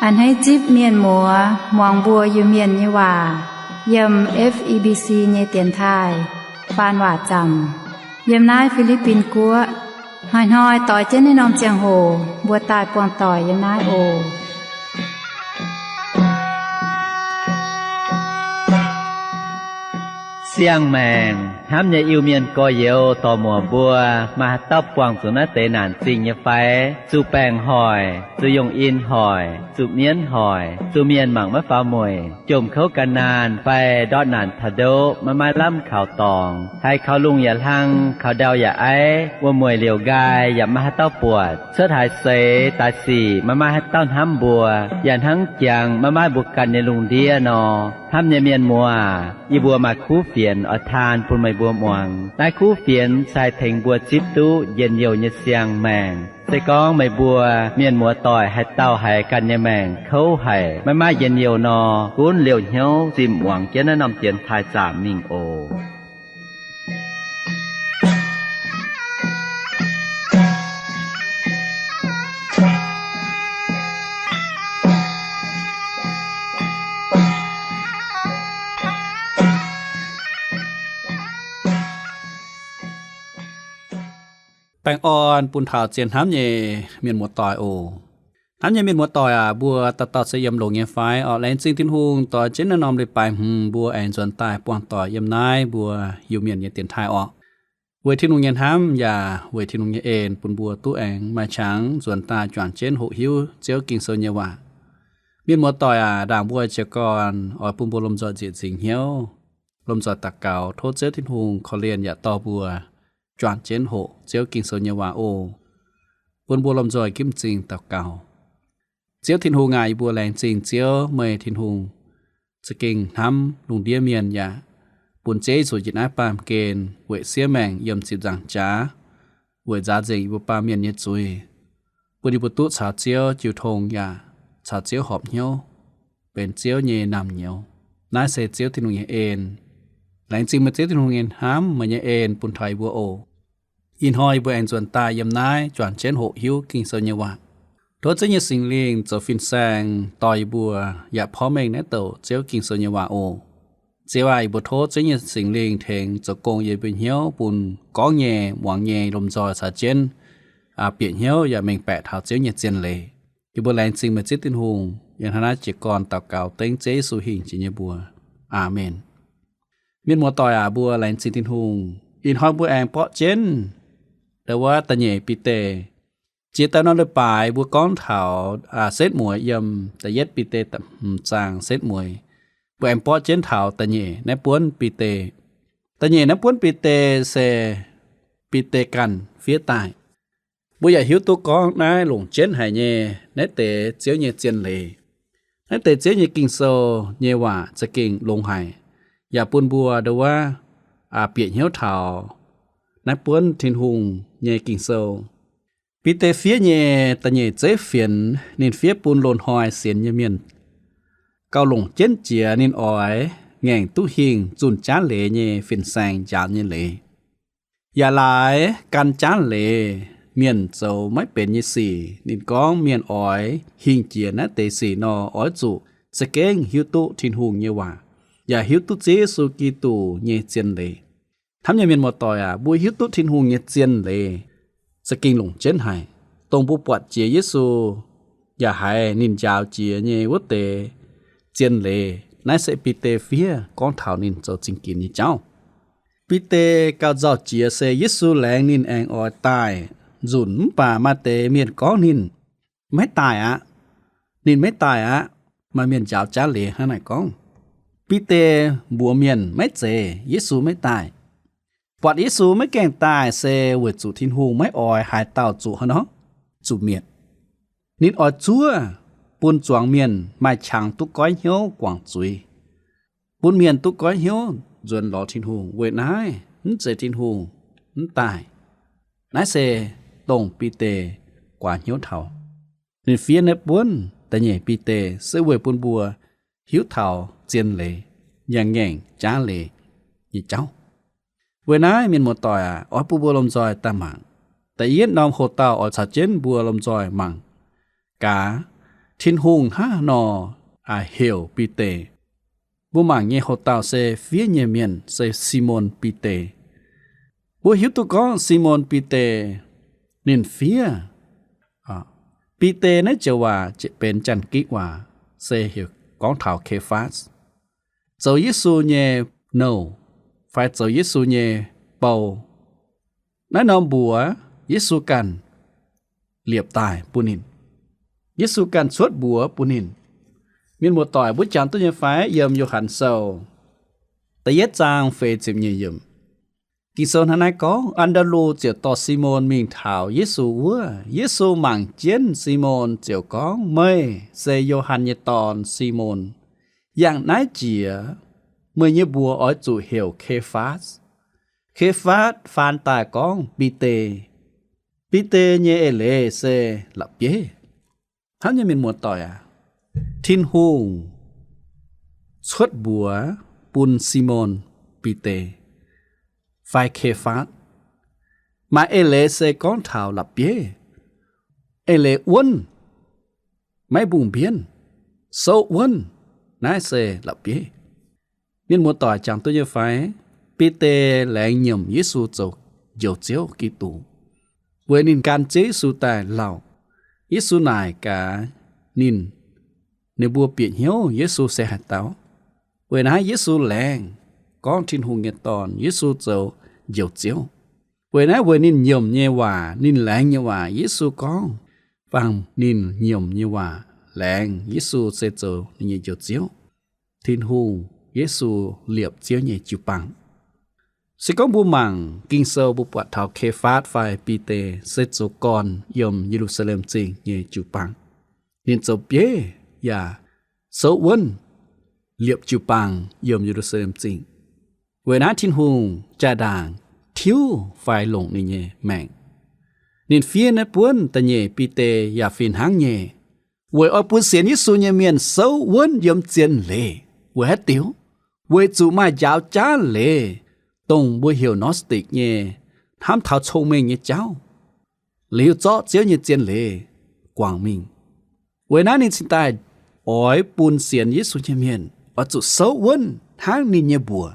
A'hneiv zipv mienh muoz muangx mbuo Iu-Mienh nyei waac yiem F E B C nyei dienx taaih faan waac zaamc, yiem naaiv Fi^li^bin Guoqv. Hnoi-hnoi doix jienv naaiv norm ziangh hoc mbuo daaih buangh doic yiem naaiv oc. Siang-maengc hnamv nyei Iu-Mienh gorx-youz dorc-muoc mbuo, maaih haaix dauh buangh zuqc naaiv deix naanc zingh nyei fai? Zuqc baengc hoic, zuqc yungh in hoic, zuqc mienv hoic, zuqc mienh mangc maiv faaux mueic, jomc kouv gan naanh fai ndortv naanc taux ndoqv maiv maaih lamh kaux dorngx, haiz kaux lungh yaac hlang, kaux ndau yaac aiv, wuom-mueic liouc nqaai yaac maiv maaih haaix dauh buatc, cuotv haaix seix daaih sic maiv maaih haaix dauh hnamv mbuo, yaac hnangv jangx maiv maaih mbuo ganh nyei lungh ndiev nor, hnamv nyei mienh muoz, yie mbuo maaih kuv fienx oix taan bun meih mbuo muangx. Naaiv kuv fienx se haih tengx mbuo zipv duqv njien-youh nyei siang-maengc. Se gorngv meih mbuo mienh muoz-doic haaix dauh haiz ganh nyei maengc kouv haic, maiv maaih njien-youh nor, gunv liouh hnyouv zinh muangx jienv naaiv norm dienx taaih zaamc mingh oc. Baengh orn bun taux zien hnamv nyei mienh muoz-doic oc. Hnamv nyei mienh muoz-doic aac, mbuo dauh dauh se yiem longx nyei fai? Orqc, laengz zingh Tin-Hungh doix jienv naaiv norm leiz-baaix hmz mbuo aengx nzuonx daaih buangh doic yiem naaiv mbuo Iu-Mienh nyei dienx taaih orqc. Weic Tin-Hungh nyei hnamv yaac weic Tin-Hungh nyei en bun mbuo duqv aengx maaih qangx nzuonx daaih juangc jienv hoqc hiuv Ziouv Ging-Sou nyei waac. Mienh muoz-doic aac, ndaangc mbuo jiez gorn oix bun mbuo lomh nzoih nzieqc nzingc hnyouv, lomh nzoih daux gaux tov Ziouv Tin-Hungh korv-lienh yaac dorh mbuo juangc jienv hoqc Ziouv Ging-Sou nyei waac oc. Bun mbuo lomh nzoih ginv m'zing daux gaux. Ziouv Tin-Hungh aac, yie mbuo laengz zingh Ziouv, meih Tin-Hungh za'gengh hnamv lungh ndiev mienh yaac bun Ziouv Yesu njiec naaiv baamh gen weic siev maengc yiem ziepc nzaangc jaax weic nzaaux nzengc yie mbuo baamh mienh nyei zuiz, bun yie mbuo duqv caux Ziouv jiu tong yaac caux Ziouv horpc hnyouv benx Ziouv nyei naamh nyouz. Naaiv se Ziouv Tin-Hungh nyei en. Laengz zingh meih Ziouv Tin-Hungh nyei hnamv, meih nyei en bun taux yie mbuo oc. Ih hnoi yie mbuo aengx nzuonx daaih yiem naaiv juangc jienv hoqc hiuv Ging-Sou nyei waac. Tov Ziouv nyei Singx Lingh zoux fin-saeng dorh yie mbuo yaac porv mengh naaiv douc Ziouv Ging-Sou nyei waac oc. Ziouv aac, yie mbuo tov Ziouv nyei Singx Lingh tengx zoux gong yie mbuo hnyouv bun gorngv nyei, muangx nyei lomh nzoih caux jienv bieqc hnyouv yaac mengh baeqc taux Ziouv nyei zien leiz. Yie mbuo laengz zingh meih Ziouv Tin-Hungh. Yie hnangv naaiv jiez gorn daux gaux dengv Ziouv Yesu hingh jiex nyei mbuox. Aamen. Mienh muoz-doic aac, mbuo laengz zingh Tin-Hungh. Ih hnoi mbuo aengx borqv jienv ndau wuov da'nyeic Bide. Jiex daaih norm leiz-baaix mbuo gorngv taux setv mueiz yiem da'yietv Bide hmz zaang setv mueiz. Mbuo aengx borqv jienv taux da'nyeic naaiv buonv Bide. Da'nyeic naaiv buonv Bide se Bide ganh fiev daaih. Mbuo yaac hiuv duqv gorngv naaiv longc jienv haic nyei naaiv deix Ziouv nyei zien leiz. Naaiv deix Ziouv nyei Ging-Sou nyei waac za'gengh longx haic, yaac bun mbuo ndau wuov bieqc hnyouv taux naaiv buonv Tin-Hungh nyei Ging-Sou. Bide fiev nyei da'nyeic zeiv fienx, ninh fiev bun loz-hnoi sienx nyei mienh gauh longc jienv jiex ninh oix ngaengc duqv hingh zunh jaav leiz nyei fin-saeng njaaux nyei leiz. Yaac laaix gan jaav leiz mienh zoux maiv benx nyei sic. Ninh gorngv mienh oix hingh jiex naaiv deix sic nor, oix zuqc za'gengh hiuv duqv Tin-Hungh nyei waac, yaac hiuv duqv Ziouv Yesu Giduc nyei zien leiz. Hnamv nyei mienh muoz-doic aac, mbuo hiuv duqv Tin-Hungh nyei zien leiz za'gengh longc jienv haic. Dongh mbuo buatc jiex Yesu yaac haiz ninh njaaux jiex nyei wuov deix zien leiz, naaiv se Bide fiev gorngv taux ninh zoux zingh ginx nyei jauv. Bide gauh nzauh jiex se Yesu laengz ninh aengx oix daaih nzunc, mv baac maaih deix mienh gorngv ninh maiv daaih aqv. Ninh maiv daaih aqv. Maaih mienh njaaux jaav leiz hnangv naaic gorngv. Bide mbuox mienh maiv zeiz Yesu maiv daaih. Buatc Yesu maiv gaengh daaih se weic zuqc Tin-Hungh maiv oix haaix dauh zuqc haaix nor, zuqc mietc. Ninh oix zuov bun zuangx mienh maaih qangx duqv goiv hnyouv guangc zuiz, bun mienh duqv goiv hnyouv nzuonx lorz Tin-Hungh. Weic naaiv mv zeiz Tin-Hungh mv daaih. Naaiv se dongh Bide guaax hnyouv taux. Ninh fiev naaiv buonv da'nyeic Bide se weic bun mbuo hiuv taux zien leiz. yangh ngaengc jaav leiz nyei jauv. Weic naaiv mienh muoz-doic aac, oix bun mbuo lomh nzoih daaih mangc. Da'yietv norm hoc-dauh oix caux jienv mbuo lomh nzoih mangc gaax Tin-Hungh hnangv haaix nor heuc Bide. Mbuo mangc nyei hoc-dauh se fiev nyei mienh se Simon Bide. Mbuo hiuv duqv gorngv Simon Bide ninh fiev. Bide naaiv joux waac benx Janx-Gikc waac, se heuc gorngv taux Kefaatv, zoux Yesu nyei nouh fai zoux Yesu nyei bou. Naaiv norm mbuox Yesu ganh liepc daaih bun ninh. Yesu ganh cuotv mbuox bun ninh. Mienh muoz-doic, mbuo jangx duqv nyei fai? Yiem Yo^han Sou da'yietv zaang feix ziepc nyeic yiemc, Ging-Sou hnangv naaiv gorngv, An^ndaa^lu ziouc dorh Simon mingh taux Yesu wuov. Yesu mangc jienv Simon ziouc gorngv, Meih se Yo^han nyei dorn, Simon. Yangh naaiv jiex meih nyei mbuox oix zuqc heuc Kefaatv. Kefaatv faan daaih gorngv Bide. Bide nyei eix leiz se la'bieiv. Hnamv nyei mienh muoz-doic aac, Tin-Hungh cuotv mbuox bun Simon Bide fai Kefaatv. Maaih eix leiz se gorngv taux la'bieiv, eix leiz wuonv, maiv mbungh mbienv, souv wuonv, naaiv se la'bieiv. Mienh muoz-doic, jangx duqv nyei fai? Bide laengz nyiemc Yesu zoux Njoux Ziouv Giduc, weic ninh gan Ziouv Yesu daaih lauh. Yesu naaic gaax ninh, ninh mbuo bieqc hnyouv Yesu se haaix dauh. Weic naaiv Yesu laengz gorngv Tin-Hungh nyei Dorn, Yesu zoux Njoux Ziouv. Weic naaiv weic ninh nyiemc nyei waac, ninh laengz nyei waac, Yesu gorngv, fangx ninh nyiemc nyei waac, laengz Yesu se zoux ninh nyei Njoux Ziouv. Tin-Hungh, Yesu liepc Ziouv nyei jiu-baang. Se gorngv mbuo mangc Ging-Sou, mbuo buatc taux Kefaatv fai Bide se zoux gorn yiem Ye^lu^saa^lem Zingh nyei jiu-baang. Ninh zoux bieiv yaac souv wuonv liepc jiu-baang yiem Ye^lu^saa^lem Zingh. Weic naaiv Tin-Hungh jaa-ndaangc tiuv fai longc ninh nyei maengc. Ninh fiev naaiv buonv da'nyeic Bide yaac fih hnangv nyei, weic oix bun sienx Yesu nyei mienh souv wuonv yiem zien leiz. Weic haaix diuc? Weic zuqc maaih njaaux jaav leiz, dongh mbuo heuc Gnostic nyei, hnamv taux cong-mengh nyei jauv, liuz zorqv Ziouv nyei zien leiz guangc mingh. Weic naaiv ninh cingx daaih oix bun sienx Yesu nyei mienh oix zuqc souv wuonv hnangv ninh nyei mbuox,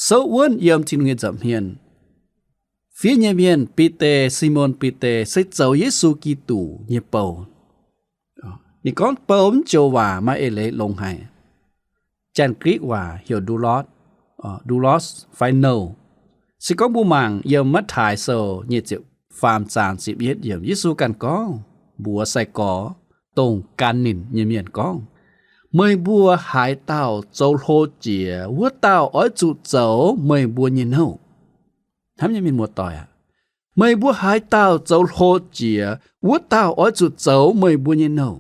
souv wuonv yiem Tin-Hungh nyei nza'hmien. Fiev nyei mienh Bide, Simon Bide, se zoux Yesu Giduc nyei bou. Ninh gorngv bou mv joux waac maaih eix leiz longx haic. Janx-Gikc waac heuc doulos, doulos fai nouh. Se gorngv mbuo mangc yiem Matv^taai Sou nyic ziepc faam zaang ziepc yietv yiemc, Yesu ganh gorngv mbuox sai-gorx dongh gan ninh nyei mienh gorngv, Meih mbuo haaix dauh zoux hlo jiex, wuov dauh oix zuqc zoux meih mbuo nyei nouh. Hnamv nyei mienh muoz-doic aac, meih mbuo haaix dauh zoux hlo jiex, wuov dauh oix zuqc zoux meih mbuo nyei nouh.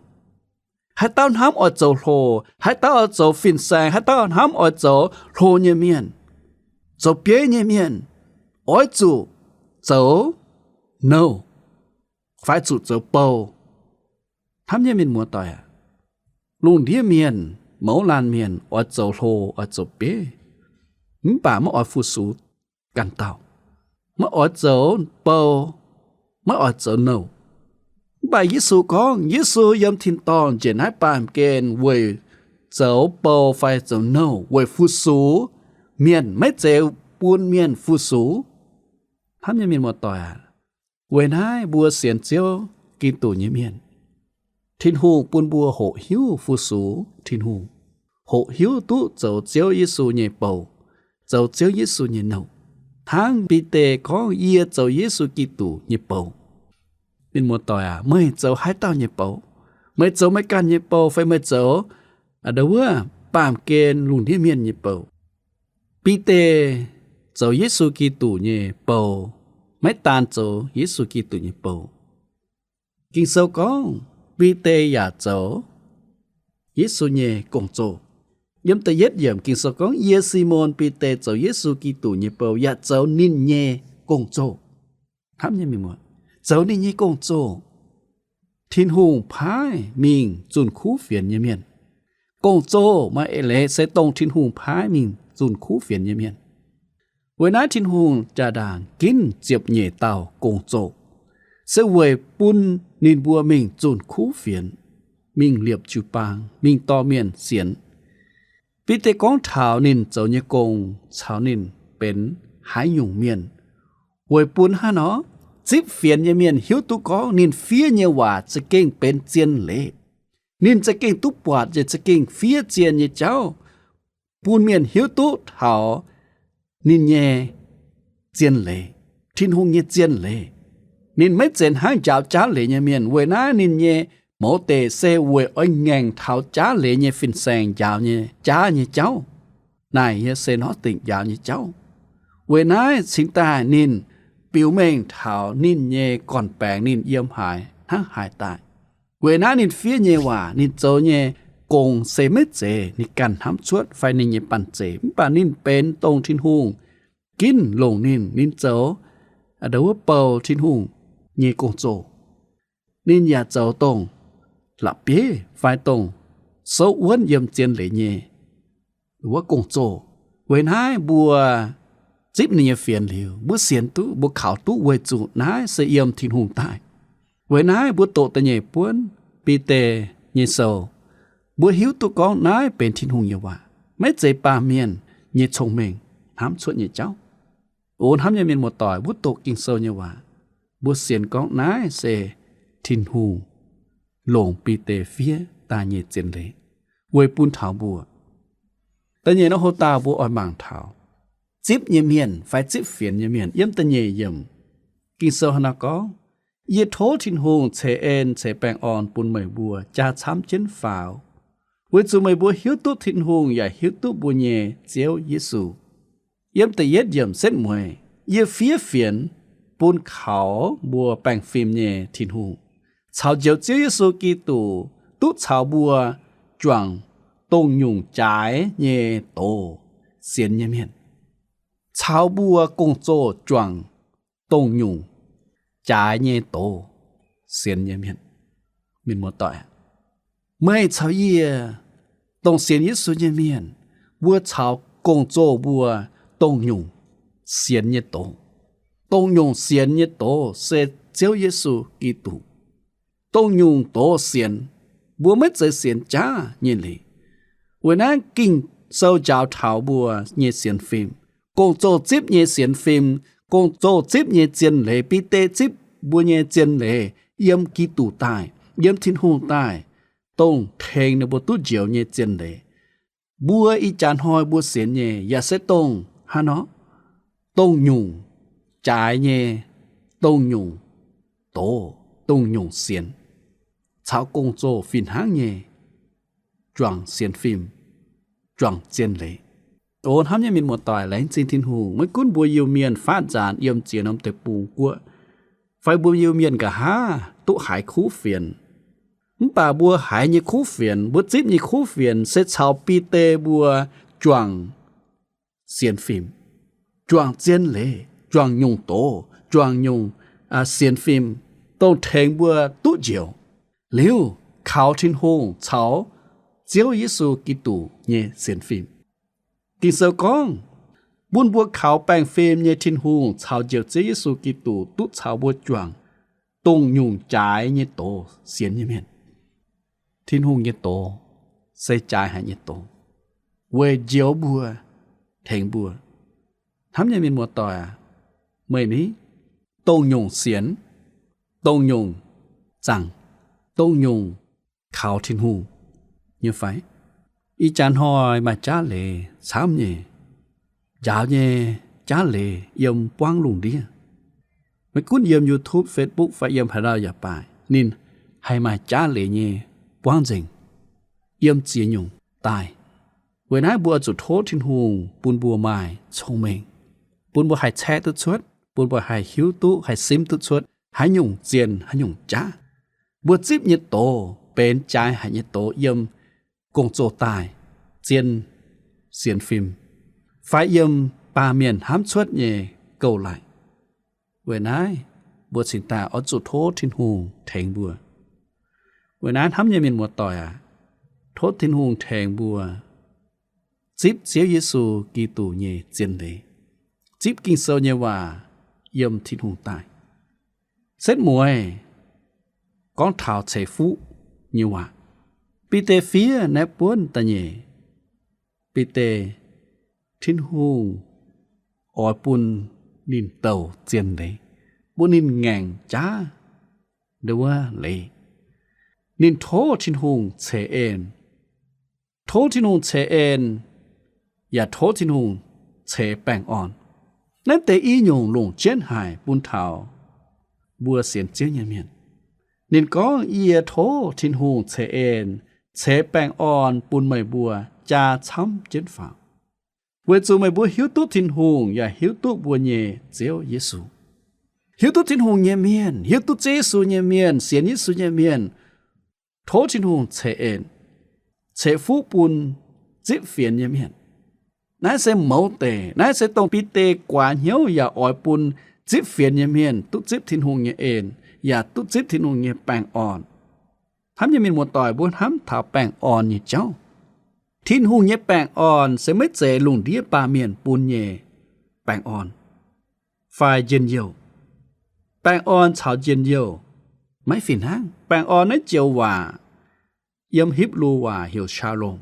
Haaix dauh hnamv oix zoux hlo, haaix dauh oix zoux fin-saeng, haaix dauh hnamv oix zoux hlo nyei mienh, zoux bieiv nyei mienh, oix zuqc zoux nouh, fai zuqc zoux bou. Hnamv nyei mienh muoz-doic aac, lungh ndiev mienh, mouz laanh mienh oix zoux hlo, oix zoux bieiv, mv baac maiv oix fu-sux ganh dauh. Maiv oix zoux bou, maiv oix zoux nouh. Mv baac Yesu gorngv, Yesu yiem tin-dorngh njiec naaiv baamh gen weic zoux bou fai zoux nouh, weic fu-sux mienh, maiv zeiz bun mienh fu-sux. Hnamv nyei mienh muoz-doic aac, weic naaiv mbuo sienx Ziouv Giduc nyei mienh, Tin-Hungh bun mbuo hoqc hiuv fu-sux Tin-Hungh, hoqc hiuv duqv zoux Ziouv Yesu nyei bou, zoux Ziouv Yesu nyei nouh. Hnangv Bide gorngv, Yie zoux Yesu Giduc nyei bou. Mienh muoz-doic aac, meih zoux haaix dauh nyei bou? Meih zoux meih ganh nyei bou fai meih zoux aa, ndo wuov baamh gen lungh ndiev mienh nyei bou? Bide zoux Yesu Giduc nyei bou, maiv daan zoux Yesu Giduc nyei bou. Ging-Sou gorngv, Bide yaac zoux Yesu nyei gong-zoh. Yiem da'yietv yiemc Ging-Sou gorngv, Yie, Simon Bide, zoux Yesu Giduc nyei bou yaac zoux ninh nyei gong-zoh. Hnamv nyei mienh muoz, zoux ninh nyei gong-zoh. Tin-Hungh paaiv mingh zunh kuv fienx nyei mienh, Gong-zoh maaih eix leiz se dongh Tin-Hungh paaiv mingh zunh kuv fienx nyei mienh. Weic naaiv Tin-Hungh jaa-ndaangc ginv ziepc nyeic dauh gong-zoh, se weic bun ninh mbuo mingh zunh kuv fienx, mingh liepc jiu-baang, mingh dorh mienh sienx. Bide gorngv taux ninh zoux nyei gong caux ninh benx haaix nyungc mienh, weic bun hnangv nor zipv fienx nyei mienh hiuv duqv gorngv ninh fiev nyei waac za'gengh benx zien leiz. Ninh za'gengh duqv buatc yaac za'gengh fiev zien nyei jauv, bun mienh hiuv duqv taux ninh nyei zien leiz, Tin-Hungh nyei zien leiz. Ninh maiv zeiz hnangv njaaux jaav leiz nyei mienh. Weic naaiv ninh nyei mouz deic se weic oix ngaengc taux jaav leiz nyei fin-saeng njaaux nyei jaav nyei jauv. Naaic yie se hnangv dingc njaaux nyei jauv. Weic naaiv cingx daaih ninh biux mengh taux ninh nyei gorn-baengx ninh yiem haaix hnangv haaix daaih. Weic naaiv ninh fiev nyei waac, ninh zoux nyei gong se maiv zeiz ninh ganh hnamv cuotv fai ninh nyei banh zeic, mv baac ninh benx dongh Tin-Hungh ginv longc ninh, ninh zoux ndau wuov bou Tin-Hungh nyei gong-zoh. Ninh yaac zoux dongh la'bieiv fai dongh souv wuonv yiem zien leiz nyei wuov gong-zoh. Weic naaiv mbuo zipv ninh nyei fienx liuz, mbuo sienx duqv, mbuo kaux duqv weic zuqc naaiv se yiem Tin-Hungh daaih. Weic naaiv mbuo doqc da'nyeic buonv Bide nyei sou, mbuo hiuv duqv gorngv naaiv benx Tin-Hungh nyei waac, maiv zeiz baamh mienh nyei cong-mengh hnamv cuotv nyei jauv. O hnamv nyei mienh muoz-doic, mbuo doqc Ging-Sou nyei waac, mbuo sienx gorngv naaiv se Tin-Hungh longc Bide fiev daaih nyei zien leiz weic bun taux mbuo. Da'nyeic nor, houc dauh mbuo oix mangc taux zipv nyei mienh fai zipv fienx nyei mienh. Yiem da'nyeic yiemc Ging-Sou hnangv naaiv gorngv, Yie tov Tin-Hungh ceix en ceix baengh orn bun meih mbuo jaa camv jienv faaux, weic zuqc meih mbuo hiuv duqv Tin-Hungh yaac hiuv duqv mbuo nyei Ziouv Yesu. Yiem da'yietv yiemc setv mueiz, Yie fiev fienx bun kaux mbuo baengh fim nyei Tin-Hungh caux Njoux Ziouv Yesu Giduc duqv caux mbuo juangc dongh nyungc jaaix nyei doz sienx nyei mienh. Caux mbuo gong-zoh juangc dongh nyungc jaaix nyei doz sienx nyei mienh. Mienh muoz-doic, meih caux yie, dongh sienx Yesu nyei mienh, mbuo caux gong-zoh mbuo dongh nyungc sienx nyei doz. Dongh nyungc sienx nyei doz se Ziouv Yesu Giduc. Dongh nyungc doz sienx, mbuo maiv zeiz sienx jaav nyei leiz. Weic naaiv Ging-Sou njaaux taux mbuo nyei sienx fim. Gong-zoh zipv nyei sienx fim, gong-zoh zipv nyei zien leiz, Bide zipv mbuo nyei zien leiz yiem Giduc daaih, yiem Tin-Hungh daaih, dongh tengx ninh mbuo duqv njoux nyei zien leiz. Mbuo ih jaax hnoi mbuo sienx nyei yaac se dongh hnangv nor, dongh nyungc jaaix nyei, dongh nyungc doz, dongh nyungc sienx, caux gong-zoh fih hnangv nyei juangc sienx fim, juangc zien leiz. O hnamv nyei mienh muoz-doic, laengz zingh Tin-Hungh, maiv gunv mbuo Iu-Mienh faatv nzaanx yiem ziex norm deic-bung guoqv, fai mbuo Iu-Mienh nqa'haav duqv haiz kuv fienx, mv baac mbuo haiz nyei kuv fienx, mbuo zipv nyei kuv fienx se caux Bide mbuo juangc sienx fim, juangc zien leiz, juangc nyungc doz, juangc nyungc sienx fim, dongh tengx mbuo duqv njoux liuz kaux Tin-Hungh caux Ziouv Yesu Giduc nyei sienx fim. Ging-Sou gorngv, bun mbuo kaux baengh fim nyei Tin-Hungh caux Njoux Ziouv Yesu Giduc duqv caux mbuo juangc dongh nyungc jaaix nyei doz sienx nyei mienh. Tin-Hungh nyei doz se jaaix haic nyei doz, weic njoux mbuo, tengx mbuo. Hnamv nyei mienh muoz-doic aac, meih ni, dongh nyungc sienx, dongh nyungc zaangc, dongh nyungc kaux Tin-Hungh nyei fai? Ih jaax hnoi maaih jaav leiz camv nyei, njaaux nyei jaav leiz yiem buangv lungh ndiev. Maiv gunv yiem YouTube, Facebook fai yiem haaix lauh yaac baac, ninh haih maaih jaav leiz nyei buangv nzengc yiem ziex nyungc daaih. Weic naaiv mbuo oix zuqc tov Tin-Hungh bun mbuo maaih cong-mengh, bun mbuo haih caeqv duqv cuotv, bun mbuo haih hiuv duqv, haih simv duqv cuotv haaix nyungc zien, haaix nyungc jaav. Mbuo zipv nyei doz benx jaaix haic nyei doz yiem gong-zoh daaih, zien sienx fim, fai yiem baamh mienh hnamv cuotv nyei gouv-laaih. Weic naaiv mbuo cingx daaih oix zuqc tov Tin-Hungh tengx mbuo. Weic naaiv hnamv nyei mienh muoz-doic aac, Tov Tin-Hungh tengx mbuo zipv Ziouv Yesu Giduc nyei zien leiz, zipv Ging-Sou nyei waac yiem Tin-Hungh daaih. Setv mueiz gorngv taux ceix fuqv nyei waac. Bide fiev naaiv buonv da'nyeic. Bide, Tin-Hungh oix bun ninh douc zien leiz, bun ninh ngaengc jaav nduov leiz. Ninh tov Tin-Hungh ceix en. Tov Tin-Hungh ceix en, yaac tov Tin-Hungh ceix baengh orn. Naaiv deix i nyungc longc jienv haic bun taux mbuo sienx Ziouv nyei mienh. Ninh gorngv, Yie tov Tin-Hungh ceix en, ceix baengh orn bun meih mbuo jaa camv jienv faaux, weic zuqc meih mbuo hiuv duqv Tin-Hungh yaac hiuv duqv mbuo nyei Ziouv Yesu. Hiuv duqv Tin-Hungh nyei mienh, hiuv duqv Ziouv Yesu nyei mienh, sienx Yesu nyei mienh, tov Tin-Hungh ceix en, ceix fuqv bun zipv fienx nyei mienh. Naaiv se mouz deic, naaiv se dongh Bide guaax hnyouv yaac oix bun zipv fienx nyei mienh duqv zipv Tin-Hungh nyei en, yaac duqv zipv Tin-Hungh nyei baengh orn. Hnamv nyei mienh muoz-doic, mbuo hnamv taux baengh orn nyei jauv. Tin-Hungh nyei baengh orn se maiv zeiz lungh ndiev baamh mienh bun nyei baengh orn fai njien-youh. Baengh orn caux njien-youh maiv fih hnangv. Baengh orn naaiv joux waac yiem Hipv^lu waac heuc shalom,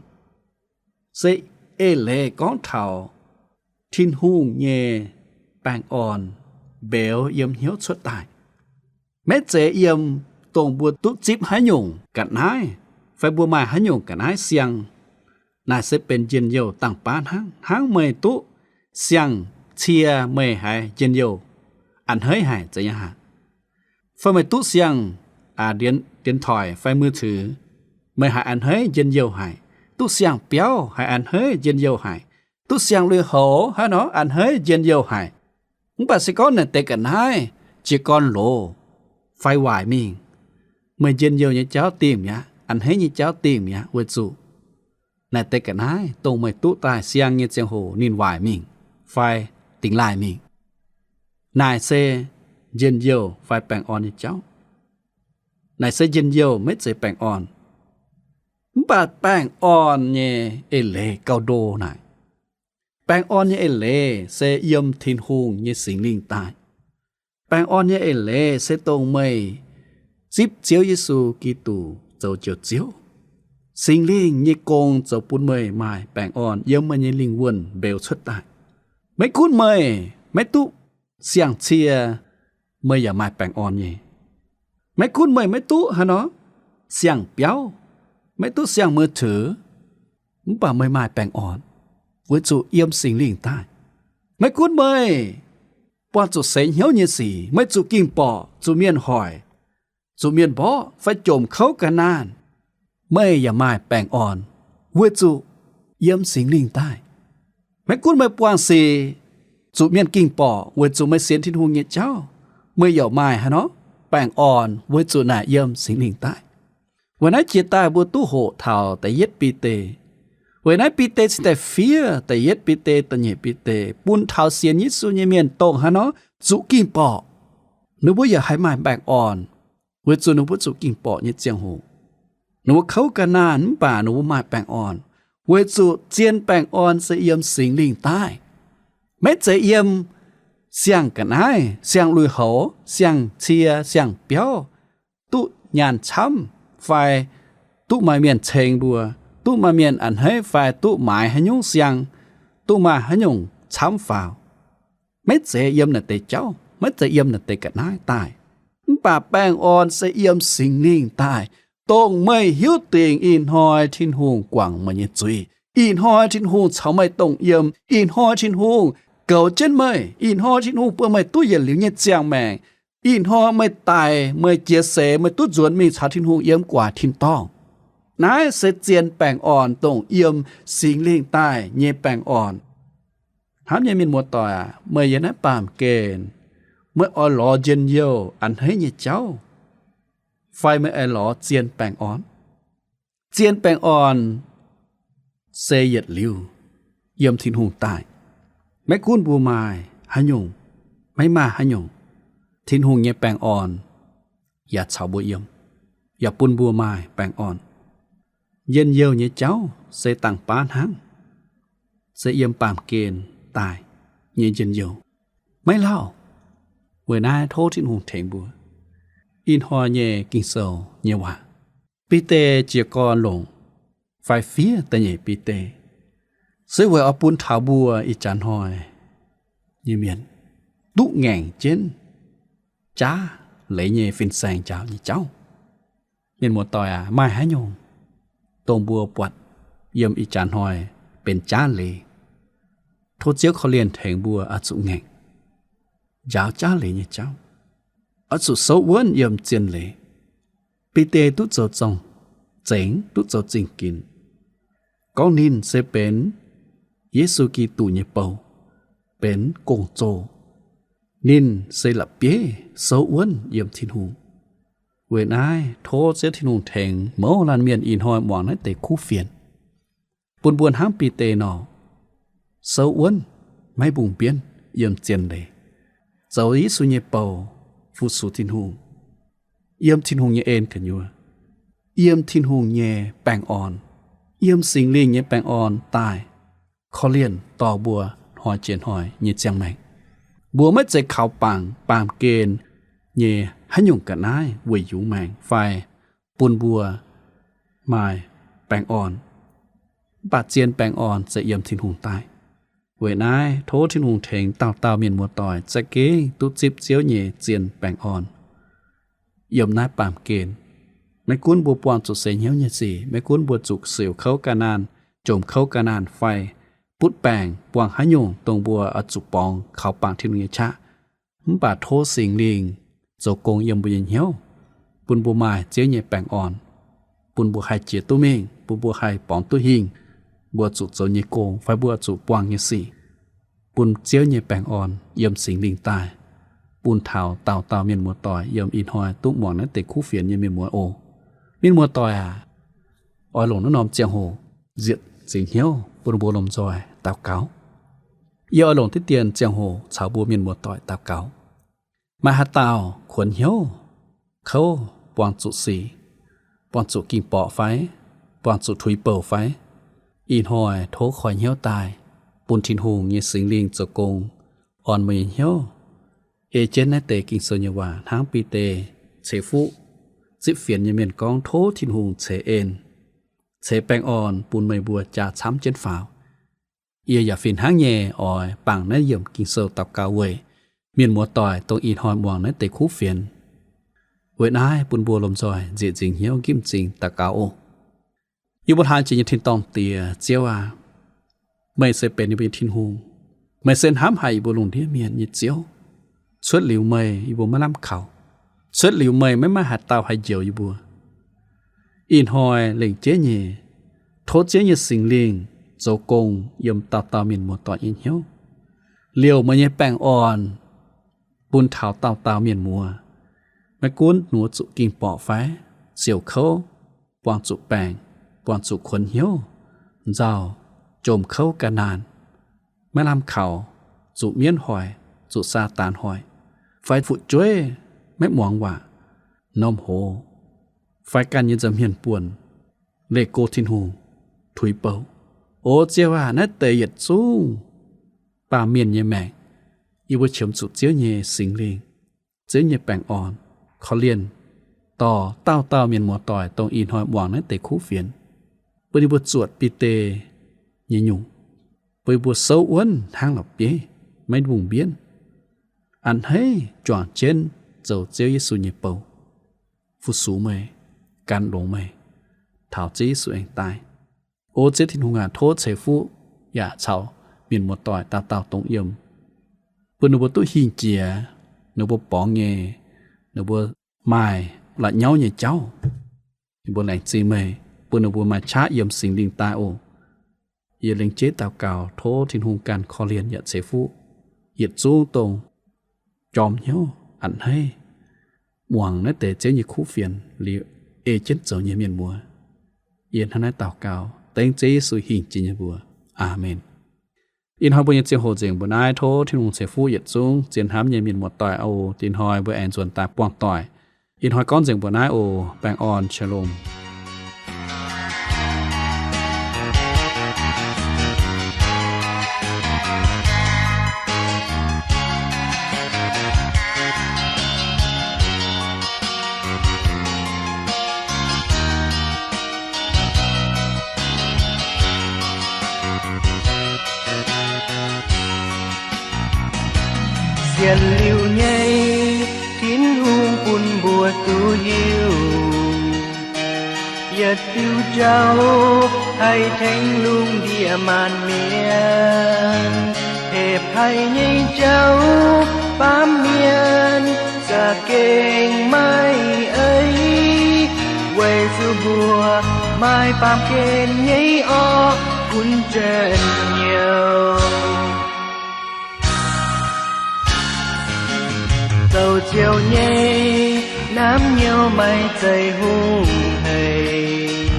se eix leiz gorngv taux Tin-Hungh nyei baengh orn mbeux yiem hnyouv cuotv daaih. Maiv zeiz yiem dongh mbuo duqv zipv haaix nyungc ga'naaiv fai mbuo maaih haaix nyungc ga'naaiv siang. Naaic se benx njien-youh dangh baav hnangv, hnangv meih duqv siang-cie meih haiz njien-youh a'hneiv haic, zeiz nyei aqv. Fai meih duqv siang-dienx toic fai mui ceux, meih haiz a'hneiv njien-youh haic. Duqv siang-biauv haiz a'hneiv njien-youh haic. Duqv siang-lui-houx haaix nor a'hneiv njien-youh haic. Mv baac se gorngv naaic deix ga'naaiv jiez gorn loz fai waaic mingh, meih njien-youh nyei jauv dingh mi'aqv, a'hneiv nyei jauv dingh mi'aqv, weic zuqc naaic deix ga'naaiv dongh meih duqv daaih siang nyei ziangh hoc ninh waaic mingh fai dingx laaih mingh. Naaic se njien-youh fai baengh orn nyei jauv. Naaic se njien-youh, maiv zeiz baengh orn. Mv baac baengh orn nyei eix leiz gauh ndo naaic. Baengh orn nyei eix leiz se yiem Tin-Hungh nyei Singx Lingh daaih. Baengh orn nyei eix leiz se dongh meih zipv Ziouv Yesu Giduc zoux Njoux Ziouv. Singx Lingh nyei gong zoux bun meih maaih baengh orn yiem meih nyei lingh wuonh mbeux cuotv daaih. Maiv gunv meih maiv duqv siang-cie, meih yaac maaih baengh orn nyei. Maiv gunv meih maiv duqv haaix nor siang-biauv, maiv duqv siang-mui ceux, mv baac meih maaih baengh orn, weic zuqc yiem Singx Lingh daaih. Maiv gunv meih buangh zuqc seix hnyouv nyei sic, meih zuqc ging-borqc, zuqc mienh hoic, zuqc mienh mborqv fai jomc kouv ga'naanh, meih yaac maaih baengh orn, weic zuqc yiem Singx Lingh daaih. Maiv gunv meih buangh sic zuqc mienh ging-borqc weic zuqc meih sienx Tin-Hungh nyei jauv, meih yaac maaih haaix nor baengh orn, weic zuqc naaic yiem Singx Lingh daaih. Weic naaiv jiex daaih mbuo duqv hoqc taux da'yietv Bide. Weic naaiv Bide cingx daaih fiev da'yietv Bide, da'nyeic Bide bun taux sienx Yesu nyei mienh dongh haaix nor zuqc ging-borqc, ninh mbuo yaac haih maaih baengh orn, weic zuqc ninh mbuo zuqc ging-borqc nyei ziangh hoc, ninh mbuo kouv ga'naanh mv baac ninh mbuo maaih baengh orn, weic zuqc zien baengh orn se yiem Singx Lingh daaih. Maiv zeiz yiem siang-ga'naaiv, siang-lui-houx, siang-cie, siang-biauv, duqv nyaanh camv fai duqv maaih mienh ceng mbuo, duqv maaih mienh a'hneiv fai duqv maaiz haaix nyungc siang, duqv maaih haaix nyungc camv faaux. Maiv zeiz yiem naaic deix jauv, maiv zeiz yiem naaic deix ga'naaiv daaih. Mv baac baengh orn se yiem Singx Lingh daaih, dongh meih hiuv dingc ih hnoi Tin-Hungh guangc meih nyei zuiz, ih hnoi Tin-Hungh caux meih dongh yiem, ih hnoi Tin-Hungh goux jienv meih, ih hnoi Tin-Hungh bun meih duqv yietc liuz nyei ziangh maengc, ih hnoi meih daic, meih jiex seix, meih duqv nzuonx mingh caux Tin-Hungh yiem gu'nguaaic tin-dorngh. Naaiv se zien baengh orn, dongh yiem Singx Lingh daaih nyei baengh orn. Hnamv nyei mienh muoz-doic aac, meih yiem naaiv baamh gen, meih oix lorz njien-youh a'hneiv nyei jauv, fai meih oix lorz zien baengh orn? Zien baengh orn se yietc liuz yiem Tin-Hungh daaih. Maiv gunv mbuo maaih haaix nyungc, maiv maaih haaix nyungc, Tin-Hungh nyei baengh orn yaac caux mbuo yiem, yaac bun mbuo maaih baengh orn. Njien-youh nyei jauv se dangh baav hnangv, se yiem baamh gen daaih nyei njien-youh. Maiv lauh. Weic naaiv tov Tin-Hungh tengx mbuo ih hnoi nyei Ging-Sou nyei waac. Bide jiez gorn longc fai fiev da'nyeic Bide, se weic oix bun taux mbuo ih jaax hnoi nyei mienh duqv ngaengc jienv jaav leiz nyei fin-saeng njaaux nyei jauv. Mienh muoz-doic aac, maaih haaix nyungc dongh mbuo buatc yiem ih jaax hnoi benx jaav leiz, tov Ziouv korv-lienh tengx mbuo oix zuqc ngaengc njaaux jaav leiz nyei jauv, oix zuqc souv wuonv yiem zien leiz. Bide duqv zoux zorng-zengx, duqv zoux zingh ginx, gorngv ninh se benx Yesu Giduc nyei bou, benx gong-zoh. Ninh se la'bieiv souv wuonv yiem Tin-Hungh. Weic naaiv tov Ziouv Tin-Hungh tengx mouz laanh mienh ih hnoi muangx naaiv deix kuv fienx, bun mbuo hnangv Bide nor, souv wuonv, maiv mbungh mbienv, yiem zien leiz, zoux Yesu nyei bou, fu-sux Tin-Hungh, yiem Tin-Hungh nyei en gu'nyuoz, yiem Tin-Hungh nyei baengh orn, yiem Singx Lingh nyei baengh orn daaih korv-lienh dorh mbuo hnoi jiex hnoi nyei ziangh maengc. Mbuo maiv zeiz kaux bangc baamh gen nyei haaix nyungc ga'naaiv weic yungz maengc fai bun mbuo maaih baengh orn. Mv baac zien baengh orn se yiem Tin-Hungh daaih. Weic naaiv tov Tin-Hungh tengx dauh dauh mienh muoz-doic za'gengh duqv zipv Ziouv nyei zien baengh orn yiem naaiv baamh gen. Maiv gunv mbuo buangh zuqc seix hnyouv nyei sic, maiv gunv mbuo zuqc siouc kouv ga'naanh, jomc kouv ga'naanh fai butv baengc, buangh haaix nyungc dongh mbuo oix zuqc borngz kaux bangc Tin-Hungh nyei qaqv, mv baac tov Singx Lingh zoux gong yiem mbuo nyei hnyouv, bun mbuo maaih Ziouv nyei baengh orn, bun mbuo haih jiex duqv mingh, bun mbuo haih borngz duqv hingh mbuo zuqc zoux nyei gong fai mbuo zuqc buangh nyei sic. Bun Ziouv nyei baengh orn yiem Singx Lingh daaih, bun taux dauh dauh mienh muoz-doic yiem ih hnoi duqv muangx naaiv deix kuv fienx nyei mienh muoz oc. Mienh muoz-doic aac, oix longc naaiv norm ziangh hoc nziepc nzingc hnyouv bun mbuo lomh nzoih daux gaux. Yie oix longc diqv dien ziangh hoc caux mbuo mienh muoz-doic daux gaux. Maaih haaix dauh kuonx hnyouv, kouv, buangh zuqc sic, buangh zuqc ging-borqc fai buangh zuqc tuix bouc fai? Ih hnoi tov koi hnyouv daaih, bun Tin-Hungh nyei Singx Lingh zoux gong orn meih nyei hnyouv, ei jienv naaiv deix Ging-Sou nyei waac hnangv Bide ceix fuqv zipv fienx nyei mienh gorngv, tov Tin-Hungh ceix en, ceix baengh orn bun meih mbuo jaa camv jienv faaux. Yie yaac fih hnangv nyei oix bangc naaiv yiemc Ging-Sou daux gaux weic mienh muoz-doic dongh ih hnoi muangx naaiv deix kuv fienx. Weic naaiv bun mbuo lomh nzoih nzieqc nzingc hnyouv nqipv m'zing daux gaux oc. Yie mbuo hlang jiex nyei tin-dorngh Diex, Ziouv aac, meih se benx yie mbuo nyei Tin-Hungh. Meih se hnamv haic yie mbuo lungh ndiev mienh nyei Ziouv. Cuotv liuz meih, yie mbuo maiv lamh kaux. Cuotv liuz meih, maiv maaih haaix dauh haih njoux yie mbuo. Ih hnoi lengc jeiv nyei, tov Ziouv nyei Singx Lingh zoux gong yiem dauh dauh mienh muoz-doic nyei hnyouv, liouc meih nyei baengh orn bun taux dauh dauh mienh muoz. Maiv gunv nduov zuqc ging-borqc fai, siouc kouv, buangh zuqc baengc, buangh zuqc kuonx hnyouv, nzauh, jomc kouv ga'naanh, maiv lamh kaux, zuqc mienv hoic, zuqc Saadaan hoic, fai fu'jueiv maiv muangx waac, norm hoz, fai ganh nyei nza'hmien buonc, leih go Tin-Hungh, tuix bouc. O Ziouv aac, naaiv deix yietc zungv baamh mienh nyei maengc, yie mbuo qiemx zuqc Ziouv nyei Singx Lingh, Ziouv nyei baengh orn, korv-lienh dorh dauh dauh mienh muoz-doic dongh ih hnoi muangx naaiv deix kuv fienx, bun yie mbuo zuotc Bide nyei nyungc, bun yie mbuo souv wuonv hnangv la'bieiv, maiv mbungh mbienv, a'hneiv juangc jienv zoux Ziouv Yesu nyei bou, fu-sux meih, gan longx meih, taux Ziouv Yesu aengx daaih. O Ziouv Tin-Hungh aac, tov ceix fuqv yaac caux mienh muoz-doic dauh dauh dongh yiem, bun ninh mbuo duqv hingh jiex ninh mbuo borngz nyei, ninh mbuo maaih la'nyauv nyei jauv. Ninh mbuo laengz zingh meih, bun ninh mbuo maaih qaqv yiem Singx Lingh daaih oc. Yie lengc jeiv daux gaux tov Tin-Hungh ganh korv-lienh yaac ceix fuqv yietc zungv dongh jorm hnyouv a'hneiv muangx naaiv deix Ziouv nyei kuv fienx liuz ei jienv zoux nyei mienh muoz. Yie hnangv naaiv daux gaux dengv Ziouv Yesu hingh jiex nyei mbuox. Aamen. Ih hnoi mbuo nyei ziangh hoc nzengc mbuo naaiv. Tov Tin-Hungh ceix fuqv yietc zungv zien hnamv nyei mienh muoz-doic oc. Ih hnoi mbuo aengx nzuonx daaih buangh doic. Ih hnoi gorngv nzengc mbuo naaiv oc. Baengh orn, shalom. Yietc liuz nyei, Tin-Hungh bun mbuo duqv hiuv yietc diuh jauv haih tengx lungh ndiev maanc mienh. Hepv haih nyei jauv baamh mienh za'gengh maiv eiv, weic zuqc mbuo maaih baamh gen nyei orqv gunv njien-youh. Zoux ziouc nyei, naaiv hnyouv maiv zeiz hungh heic.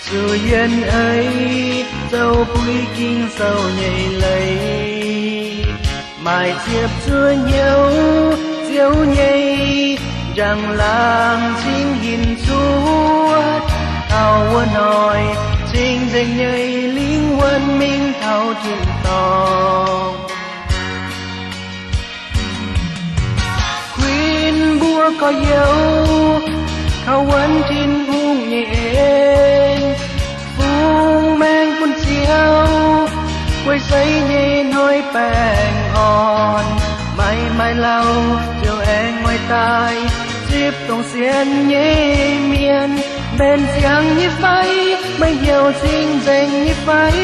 Zuqc yienh eix zoux buix Ging-Sou nyei leiz, maaih ziepc zuoqv hnyouv ziouc nyei, njang-laangc cingx hinc cuotv, taux wuov hnoi cing-nzengc nyei lingh wuonh mingh taux tin-dorngh. Kuinx mbuo gorx-youz kaux wuonv Tin-Hungh nyei en, fungx maengx bun Ziouv, guei seix nyei hnoi baengh orn, maiv maaih lauh ziouc aengx oix daaih zipv dongh sienx nyei mienh. Mbenc ziangx nyei fai? Meih heuc cing-nzengc nyei fai?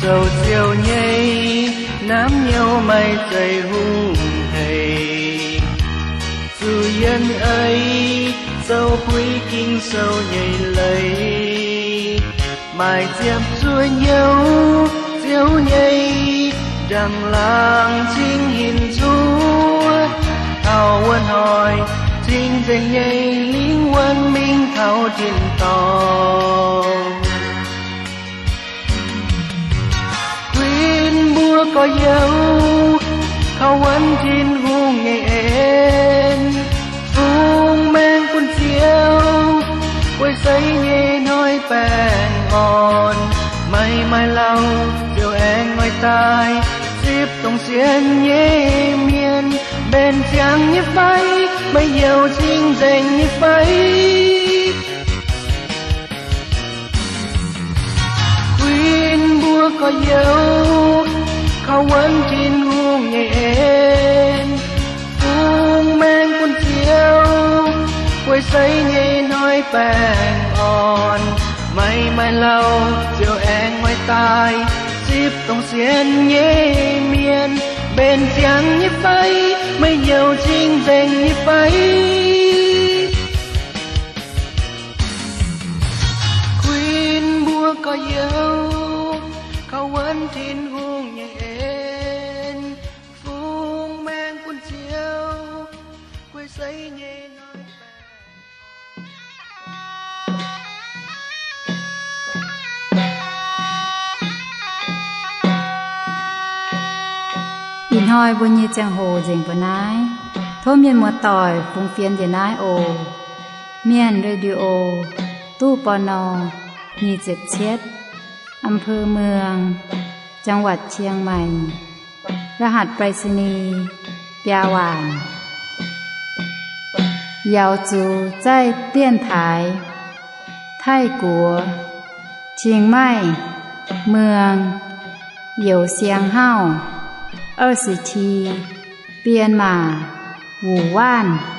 Zoux ziouc nyei, naaiv hnyouv maiv zeiz hungh heic. Zuqc yienh eix zoux buix Ging-Sou nyei leiz, maaih ziepc zuoqv hnyouv ziouc nyei, njang-laangc cingx hinc cuotv, taux wuov hnoi cing-nzengc nyei lingh wuonh mingh taux tin-dorngh. Kuinx mbuo gorx-youz kaux wuonv Tin-Hungh nyei en, fungx maengx bun Ziouv, guei seix nyei hnoi baengh orn, maiv maaih lauh ziouc aengx oix daaih zipv dongh sienx nyei mienh. Mbenc ziangx nyei fai? Meih heuc cing-nzengc nyei fai? Kuinx mbuo gorx-youz kaux wuonv Tin-Hungh nyei en, fungx maengx bun Ziouv, guei seix nyei hnoi baengh orn, maiv maaih lauh ziouc aengx oix daaih zipv dongh sienx nyei mienh. Mbenc ziangx nyei fai? Meih heuc cing-nzengc nyei fai? Kuinx mbuo gorx-youz kaux wuonv Tin-Hungh nyei en, fungx maengx bun Ziouv, guei seix nyei hnoi baengh Ih hnoi mbuo nyei ziangh hoc nzengc mbuo naaiv. Tov mienh muoz-doic fungx fienx njiec naaiv oc. Mienh Radio, ตู้ ปณ. nyic ziepc cietv, อำเภอเมือง จังหวัดเชียงใหม่ รหัสไปรษณีย์ biaa waanc. Yaux zuqc zaih dienx taaix Taiv-Guoqv, Chiang Mai, เมือง Youz Siang Hauv, 二十七, 编码 Wu Wanv.